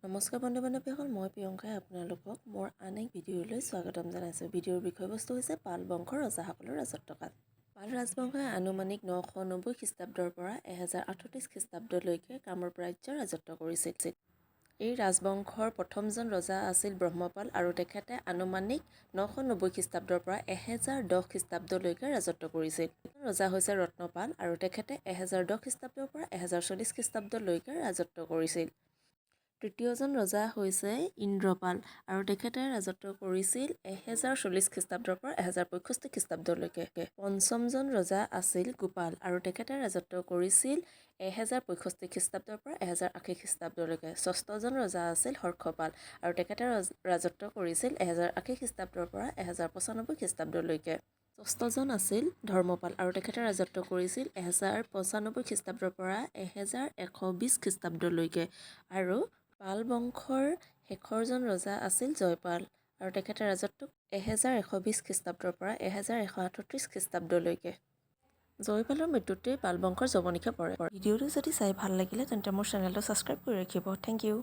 নমস্কাৰ বন্ধু বান্ধৱীসকল, মই প্ৰিয়ংকাই আপোনালোকক মোৰ আন এক ভিডিঅ'লৈ স্বাগতম জনাইছোঁ। ভিডিঅ'ৰ বিষয়বস্তু হৈছে পাল বংশৰ ৰজাসকলৰ ৰাজত্বকাল। পাল ৰাজবংশই আনুমানিক 990 খ্ৰীষ্টাব্দৰ পৰা 1038 খ্ৰীষ্টাব্দলৈকে কামৰূপ ৰাজ্য ৰাজত্ব কৰিছিল। এই ৰাজবংশৰ প্ৰথমজন ৰজা আছিল ব্ৰহ্মপাল আৰু তেখেতে আনুমানিক 990 খ্ৰীষ্টাব্দৰ পৰা 1010 খ্ৰীষ্টাব্দলৈকে ৰাজত্ব কৰিছিল। ৰজা হৈছে ৰত্নপাল আৰু তেখেতে 1010 খ্ৰীষ্টাব্দৰ পৰা 1040 খ্ৰীষ্টাব্দলৈকে ৰাজত্ব কৰিছিল। তৃতীয়জন ৰজা হৈছে ইন্দ্ৰপাল আৰু তেখেতে ৰাজত্ব কৰিছিল 1040 খ্ৰীষ্টাব্দৰ পৰা 1065 খ্ৰীষ্টাব্দলৈকে। পঞ্চমজন ৰজা আছিল গোপাল আৰু তেখেতে ৰাজত্ব কৰিছিল 1065 খ্ৰীষ্টাব্দৰ পৰা 1080 খ্ৰীষ্টাব্দলৈকে। ষষ্ঠজন ৰজা আছিল হৰ্ষপাল আৰু তেখেতে ৰাজত্ব কৰিছিল 1080 খ্ৰীষ্টাব্দৰ পৰা 1095 খ্ৰীষ্টাব্দলৈকে। ষষ্ঠজন আছিল ধৰ্মপাল আৰু তেখেতে ৰাজত্ব কৰিছিল 1095 খ্ৰীষ্টাব্দৰ পৰা 1120 খ্ৰীষ্টাব্দলৈকে। আৰু পাল বংশৰ শেষৰজন ৰজা আছিল জয়পাল আৰু তেখেতে ৰাজত্ব 1120 খ্ৰীষ্টাব্দৰ পৰা 1138 খ্ৰীষ্টাব্দলৈকে। জয়পালৰ মৃত্যুতেই পাল বংশৰ যৱনিকা পৰে। ভিডিঅ'টো যদি চাই ভাল লাগিলে, তেন্তে মোৰ চেনেলটো ছাবস্ক্ৰাইব কৰি ৰাখিব। Thank you.